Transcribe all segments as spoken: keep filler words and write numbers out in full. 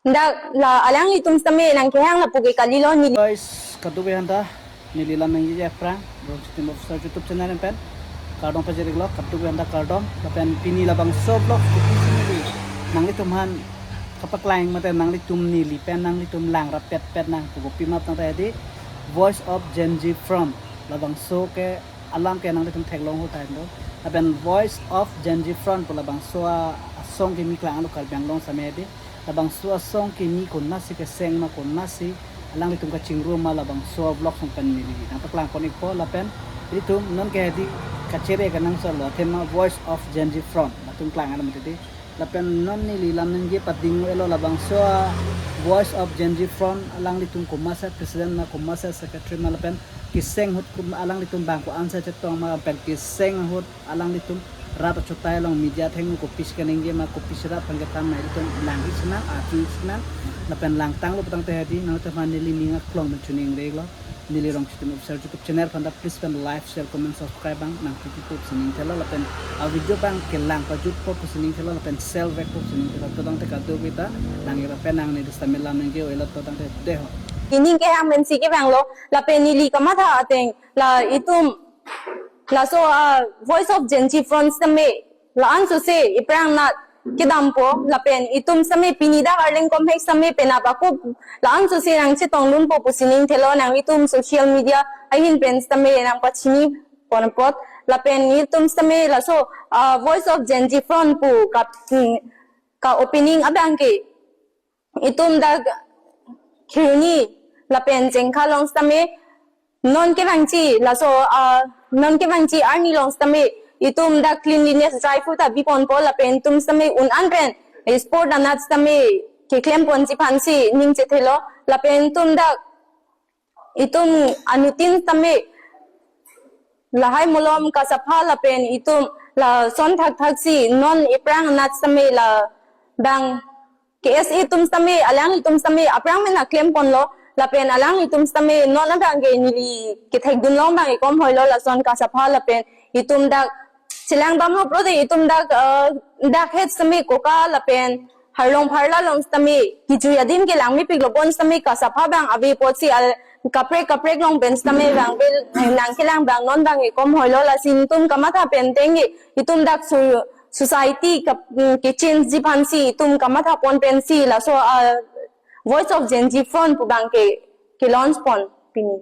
Dak la alanglitum sitame nangkehang lapu ke kalilo neli. Guys, kadokave aphanta neli lam nangji aphrang Rongchutim Officer YouTube channel pen kardom pajir-iklo, kadokave aphanta kardom. Lapen pini labangso vlog isi neli nanglitum aphan kapaklang mate nanglitum neli pen nanglitum lang rapet pet nang pugo pima tangte hedi Voice of Gen Z Front labangso ke alam ke nanglitum theklong ahut ta hendo. Lapen Voice of Gen Z Front pu labangso a-, asong kimi klang-etlo Karbi Anglong sitame hedi. Labangso asong kimi konatsi keseng ma konatsi alanglitum kachingrum ma labangso vlog song pen neli nangpaklang pon-ikpo lapen ilitum non ke hedi kachere kenangsot lo athema Voice of Gen Z Front latum klang-et mati hedi. Lapen non neli lam nangji pading-etlo labangso a Voice of Gen Z Front alanglitum komatsi president ma komatsi secretary ma lapen keseng ahut kum alanglitum bang ko-ansi chetong ma lapen keseng ahut alanglitum rat achotai along media athengno kopisi keningje ma kopisi rat aphan kethan ma ilitum nangri sinang achi sinang lapen langtanglo pu tangte hedi nanglitum aphan neli ning aklong pen choningri-iklo. Neli Rongchutim Officer YouTube channel aphanta please pen like, share, comment, subscribe abang nangpi-ikpo pusi ningthelo lapen a video abang kelang pajutpo pusi ningthelo lapen share vekpo pusi ningthelo. To tangte kadokave ta nang ira pen nang neli sitame lam nangji-etlo to tangte deiho. Ining kehang pensi kevanglo lapen neli kamatha ateng la itum laso a Voice of Gen Z Front sitame la-an sose iphrang nat kedampo lapen itum sitame pini dak Arleng komhek sitame penap ako la-an sose nangchetongdunpo pusi ningthelo nanglitum social media ahin pen sitame nangpachini pon apot lapen itum sitame laso a Voice of Gen Z Front pu ka, ka opening abang ke itum dak Kheroni lapen Jengkha along sitame non kevangji laso a non kevangji arni along sitame itum dak cleanliness drive ta biponpo lapen itum sitame un-an pen sport anat sitame keklem ponji aphansi ning chethelo lapen itum dak itum anuttin sitame lahai malom kasapha lapen itum lason thakthaksi non iphrang anat sitame labang K S A atum sitame alanglitum sitame aphrang mena klem ponlo lapen alanglitum sitame non abang ke neli kethekdun long abang ikom hoilo lason kasapha lapen itum dak chelang bam hopro de itum dak eh, dak het sitame koka lapen harlong pharla along sitame kejui adim kelang mepiklo bon sitame kasapha abang ave apotsi al kaprek kaprek along pen sitame abang bil nangkelang abang non abang ikom hoilo lasi itum kamatha pen tengke itum dak su society ka mm, kechange ji aphansi itum kamatha pon pensi laso a Voice of Gen Z Front pu abang ke ke launch pon pini.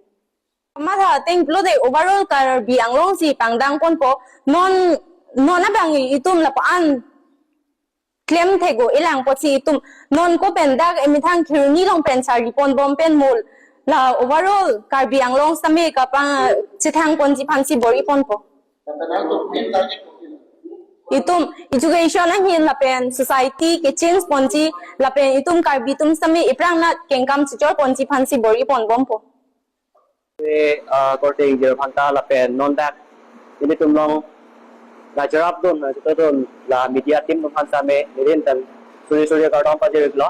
Kamatha ateng pulote overall Karbi Anglong si pangdang ponpo non non abang itum lapu-an klem thekgo ilang apotsi itum non ko pen dak emethang Kheroni along pen sari ponbom pen mul la overall Karbi Anglong sitame kapachethang ponji aphansi bor-i ponpo. Itum education ahin lapen society kechange ponji lapen itum Karbi atum sitame iphrang nat kengkam chichor ponji aphansi bor-i ponbompo. Eh, ah, korte ingjir aphanta lapen non dak nelitum along la cherapdun, la chetongdun la media team atum aphan sitame neli ning suri suri kardom pajir-iklo.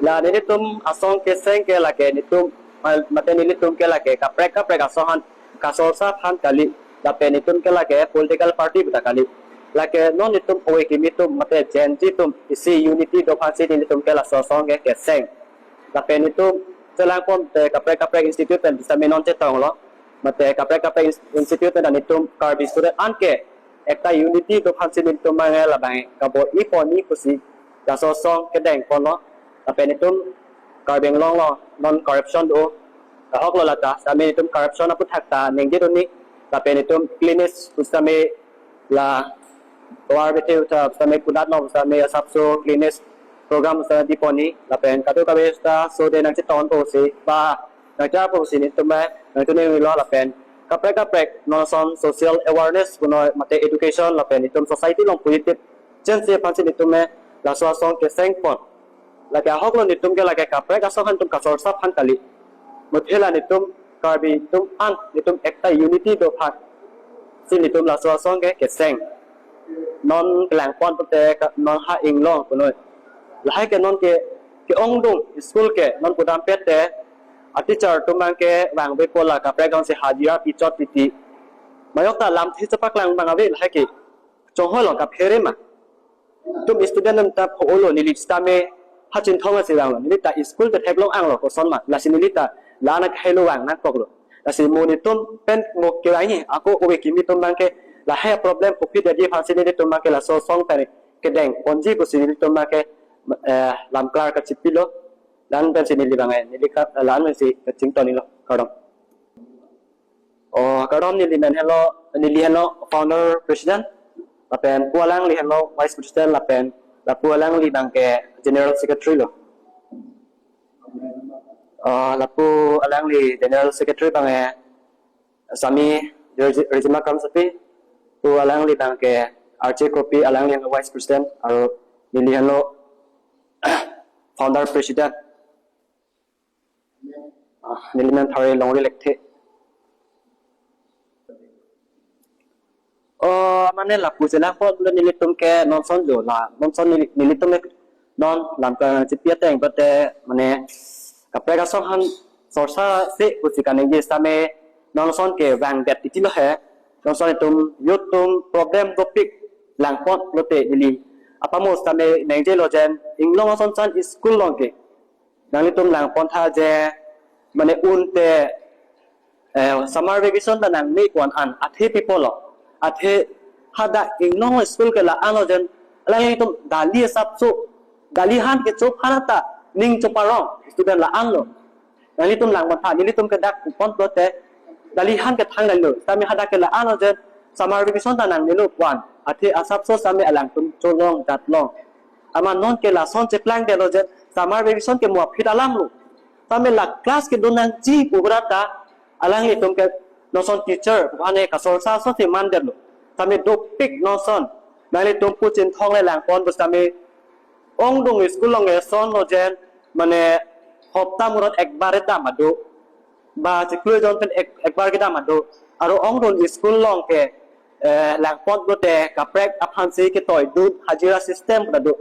La nelitum asong keseng ke lake nelitum ma- mate nelitum ke lake kaprek kaprek asong aphan kasorsa aphan kali lapen nelitum ke lake political party pu ta kali. Lake non nelitum ove kimi atum mate Gen Z atum isi unity do aphansi nelitum ke laso asong ke keseng. Lapen nelitum chelang pon te kaprek kaprek institute pen sitame non chetonglo. Mate kaprek kaprek ins- institute pen nelitum Karbi student an ke ekta unity do aphansi nelitum abang labang kabor-i pon-i pusi laso asong kedeng ponlo. Lapen nelitum Karbi Anglong along non corruption do. Ahoklo lata sitame nelitum corruption aphuthak ta ningjedun-i. Lapen nelitum cleanliness pu sitame la tovar bethe uta sitame kudat along sitame asapso cleanliness program sitame bipon-i lapen kadokave ta so de nangchetongpo si ba nangcharappo si nelitum nangchiningri-iklo lapen kaprek kaprek non ason social awareness punoi mate education lapen itum society along positive change aphansi nelitum laso asong keseng pon. Lake ahoklo nelitum ke lake kaprek asong aphan itum kasorsa aphan kali. Muthe la nelitum Karbi atum an nelitum ekta unity do aphansi nelitum laso asong ke keseng. Non kelang pon te ka- non ha inglong punoi. Lahai ke non ke ke-ongdung school ke non pudam pet te a teacher atum abang ke vangvepo la kaprek along si hajira pichot titi. Majok ta lamthe chepaklang abang ave lahai ke. Chonghoi along kaphere ma. Itum student atum ta pho-olo neli sitame pachinthong asi vanglo. Neli ta school te theklong anglo koson ma. Lasi neli ta la-an akhai lo vang nangkoklo. Lasi mo netum pen mo kevangji ako ove kimi atum abangke lahai problem kopi dadi aphansi nelitum abangke laso asong pen kedeng ponji pusi nelitum abangke, eh, lamklar kachipilo. La-an pensi neli abang, eh, neli ka, la-an pensi kachington-iklo. Kardom. Oh, kardom, neli men henlo, neli henlo founder president, lapen pu alangli henlo vice president, lapen lapu alangli abangke general secretary lo. Oh, lapu alangli general secretary abang, eh, Sami Rejima Kramsapi, pu alangli abangke Arche Kropi, alangli henlo vice president, aro neli henlo founder president. Ah, neli men Thare Longri Lekthe. Oh, mane lapu chelang apot nelitum ke non ason jo la, non ason neli, nelitum ke non lam kachipi ateng pulote mane kaprek asong aphan sorsa si pusi kaningje sitame non ason ke vangdet titi lo he. Non ason itum youth atum problem dopik lang apot pulote neli apamo sitame ningje lo jen inglong ason chan school along ke nanglitum langpon tha je, mane un te, eh, summer vacation ta nangne ko-an an, athe pi pulo. Athe hadak inglong school ke la-an lo jen, alanglitum dali asapso, dali aphan kecho aphan ta ning choparong student la-an lo. Nanglitum langpon tha, nelitum ke dak kupon pulote, dali aphan ke thang lo. Sitame hadak ke la-an lo jen, summer vacation ta nangnelo ko-an. Athe asapso sitame alangtum cholong datlong. Amat non ke lason cheplangdetlo jen, summer vacation ke mo aphi alam lo. Sitame la class kedo nangji pu ra ta, alanglitum ke non ason teacher, mane kasorsa asonsi mandetlo. Sitame dopik non ason. Nanglitum pu chinthong le langpon pu sitame ongdung school along eson lo jen, mane hopta murot ekbar dam ado. Ba chiklo jon pen ek, ekbar kedam ado. Aro ongdung school along ke, eh, langpon pulote kaprek aphansi ketoidun hajira system pu ta do.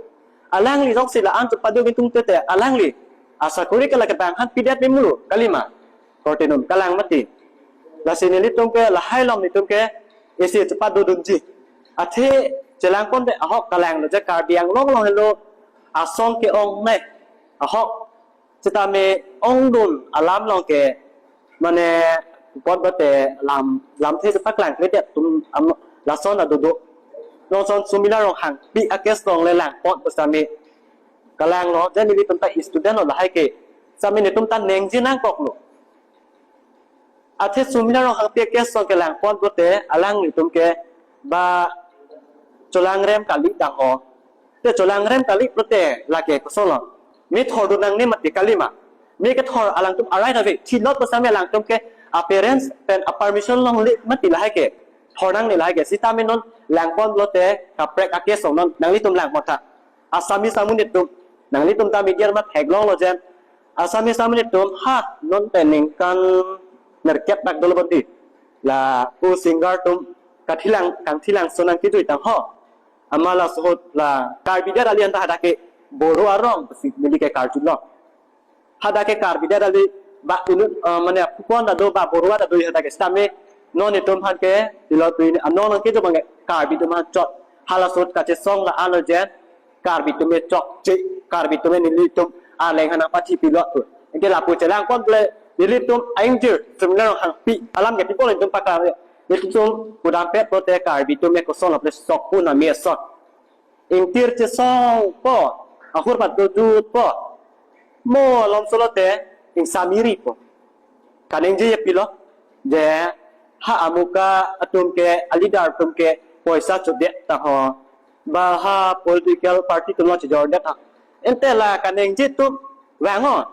Alangli jongsi la-an chepado bintung tete alangli asakori ke la kedang aphan pidet mimulu kalima. Korte non kalang mati. Lasi nelitum ke lahai along nelitum ke isi chepado dunji. Athe chelangpon te ahok kalang lo je Karbi Anglong along helo asong ke-ong ne. Ahok sitame ongdung alam along ke mane pot bate lam, lamthe sepak lang kledet atum am, lason adodo. Non ason Sumila Ronghangpi a-case along le langpon pu sitame kalang lo, jen nelitum ta student lo lahai ke. Sitame netum ta ningje nangkoklo. Athe Sumila Ronghangpi a-case along ke langpon pulote alanglitum ke ba cholangrem kali dang ho. Te cholangrem kali pulote lake koson lo. Mi thordun nangne mati kalima. Mi kethor alangtum a-right ave. Thilot pu sitame alangtum ke a-parents pen a-permission longle mati lahai ke. Thor nangne lahai ke. Sitame non langpon pulote kaprek a-case along non nanglitum langpon tha. Assamese amonit atum, nanglitum ta media ma theklong lo jen. Assamese amonit atum ha non pen ningkan nerkep bak dolo bodi. Lapu singer atum kathilang, kangthilang sonang kijui tang ho. Amat laso ahut la Karbi adet kali anta hadak ke Boro arong pusi neli ke karjulong. Hadak ke Karbi adet kali ba inut, eh, mane apupon ta do ba Boro ta do hadak ke sitame non itum aphan ke tilo tu ini anong nang kejo abang ke Karbi atum aphan chot. Halaso ahut kachesong la-an lo jen Karbi atum e chokche, Karbi atum e nelitum aleng aphan nangpathi pilo tu. Anke lapu chelangpon pulote nelitum a-ingjir Sumila Ronghangpi alam ke people itum pakar nelitum pudam pet pulote Karbi atum e koson lo pulote sok pu nami ason. Ingtir chesongpo, ahur pat dojutpo. Mo alom solote ingsamiripo. Kaningje pilo je ha amuka atum ke, a-leader atum ke poisa chodet ta ho. Ba ha political party atum lo chejordet ta. Ante la kaningje atum vang ho.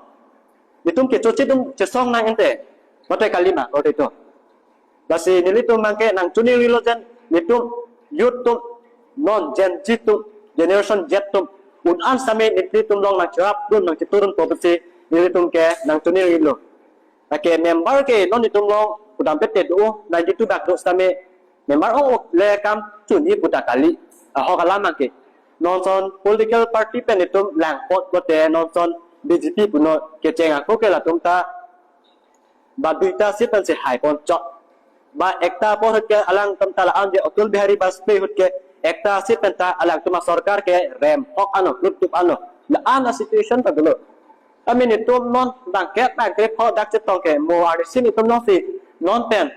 Itum ke choche atum chesong nang ante. Mate kalima, korte atum. Lasi nelitum abang ke nangchoningri lo jen, nelitum youth atum, non Gen Z atum, generation Z atum, un-an sitame nelitum along nangcherapdun nangcheturunpo pusi nelitum ke nangchoningri lo. Lake member ke non nelitum along pudam pet te do, ninety-two dak do sitame member ong le kam chunji pu ta kali. Ahok alam abang ke. Non ason political party pen nelitum langpon pulote non ason B J P punon kecheng ako ke latum ta ba duita seat pensi haipon chok. Ba ekta apor ahut ke alangtum ta la-an je Atal Bihari Vajpayee ahut ke ekta seat pen ta alangtum asorkar ke rem hok ano, lutup ano. La-an a situation ta dolo. Tame netum non bangkep bangkep ho dak chetong ke mo arnisi netum non si non pen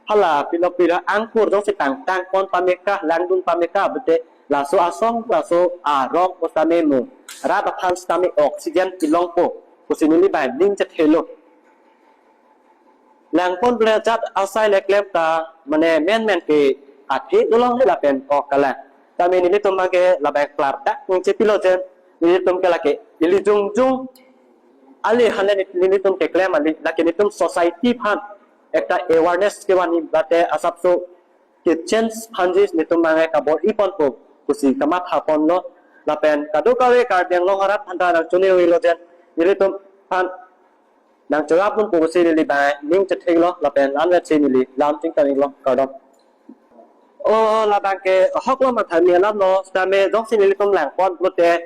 hala pilo pilo angkur jongsi tangtang pon pameka, langdun pameka, bete laso asong, laso arong ko sitame mo rat aphan sitame oxygen pilongpo pusi neli bang ning chethelo. Langpon ble jat asai le klem ta mane men men ke athe dolong le lapen ok kalang. Tame nelitum abang ke labang klardak ningje pilo jen nelitum ke lake ili jongjong ali hane nelitum keklem ali lake netum society aphan ekta awareness kevan-i bate asapso kechange aphansi netum abang ke kabor-i ponpo pusi kamatha ponlo. Lapen kadokave Karbi Anglong arat aphan ta nangchoningri lo jen nelitum aphan nangcherap ponpo pusi neli bang ning chethelo lapen anvet si neli lam chingtang-iklo, kardom. O labang ke ahok lo matha mi alam lo, sitame jongsi nelitum langpon pulote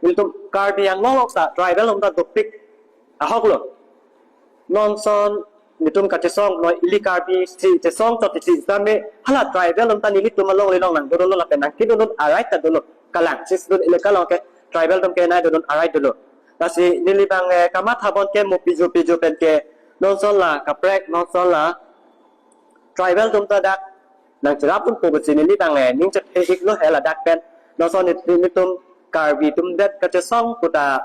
nelitum Karbi Anglong along sa tribal atum ta dopik ahok lo. Non ason netum kachesong lo ili Karbi si chesong chot isi sitame hala tribal atum ta nelitum along le long nangdodun lo lapen nangkedodun a-right ta dolo. Kalang si sudut elaka along ke tribal atum ke nangdodun a-right dolo. Lasi neli bang eh, kamatha pon ke mo pijo pijo pen ke non ason la kaprek non ason la tribal atum ta dak nangcherap ponpo pusi neli bang eh, ning chethe-iklo he ladak pen. Non ason neli, nelitum Karbi atum det kachesong pu ta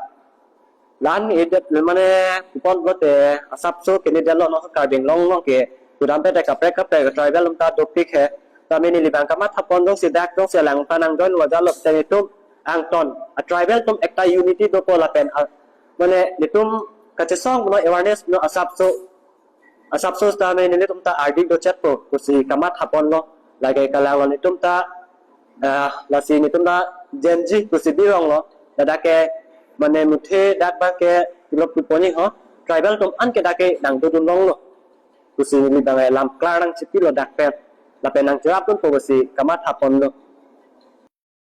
la-an edet le mane kupon pulote asapso kene detlo non ason Karbi Anglong along ke kudam pen ta kaprek kaprek tribal atum ta dopik he. Tame neli bang kamatha pon jongsi dak jongsi alang ta nang join wajalo te netum angton a tribal atum ekta unity dopo lapen a, mane netum kachesong puno awareness puno asapso asapso sitame nelitum ta ardi dochetpo pusi kamatha ponlo. Lake kalang lo netum ta ah, lasi netum ta Gen Z pusi birong lo. Ladak ke mane muthe dak bang ke pilop piponi ho tribal atum an ke dak ke nangdodun longlo pusi neli bang eh, lam klar nangchepilo dak pen. Lapen nangcherap ponpo pusi kamatha ponlo.